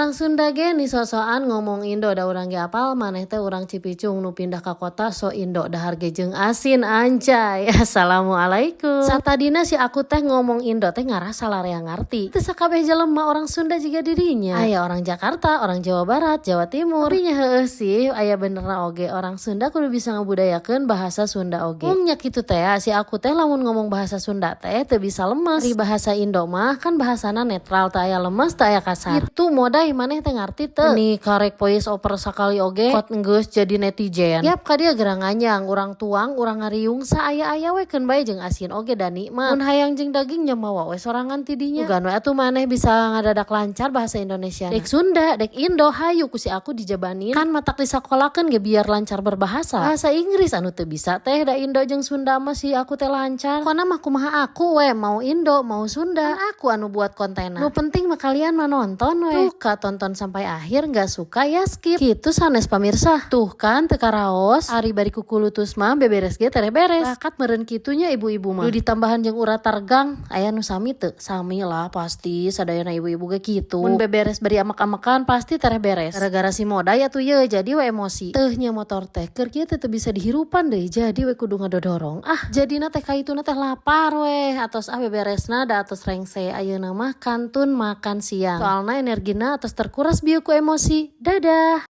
Orang Sunda ge ni sosokan ngomong Indo, da urang ge apal maneh teh urang Cipicung nu pindah ka kota, sok Indo, dahar ge jeung asin, anjay. Assalamualaikum. Satadina si aku teh ngomong Indo teh ngarasa larea ngarti. Teu sakabeh jelema orang Sunda jiga dirinya. Aya orang Jakarta, orang Jawa Barat, Jawa Timur. Tapi nya heueuh sih, aya benerna oge, orang Sunda kudu bisa ngabudayakeun bahasa Sunda oge. Mung nya kitu teh, si aku teh lamun ngomong bahasa Sunda teh teu bisa lemes. Di bahasa Indo mah kan bahasana netral, teu aya lemes, teu aya kasar. Itu modai, maneh teh ngarti teu? Nih karek voice over sakali oge kot enggeus jadi netizen. Yap, ka dia gerang nganyang, urang tuang, urang ngariung, saaya-aya we, keun bae jeung asin oge da nikmat. Mun hayang jeung daging nya mawa we sorangan ti dinya. Mugan we atuh maneh bisa ngadadak lancar bahasa Indonesia. Dek Sunda, dek Indo, hayu ku si aku dijabanin. Kan matak disakolakeun ge biar lancar berbahasa. Bahasa Inggris anu teu bisa teh, da Indo jeung Sunda mah si aku teh lancar. Pokona mah kumaha aku we, mau Indo, mau Sunda. Kan aku anu buat konten. Nu penting mah kalian mah nonton we. Tuh, tonton sampai akhir, nggak suka ya skip. Gitu sanes, pamirsa. Tuh kan teu karaos, ari bari kukulutus mah beberes ge tereh beres. Bakat meureun kitunya ibu-ibu mah. Duh, ditambahan jeung urat targang, aya nu sami teu? Sami lah pasti, sadayana ibu-ibu ge kitu. Mun beberes bari amak-amakan pasti tereh beres. Gara-gara si modai atuh ye jadi we emosi. Teuh nya, motor teh keur kieu teh teu bisa dihirupan deui, jadi we kudu ngadodorong. Ah, jadina teh kaituna teh lapar we, atos ah beberesna da atos rengse. Ayeuna mah kantun makan siang. Soalna energina atos terkuras bieu ku emosi. Dadah.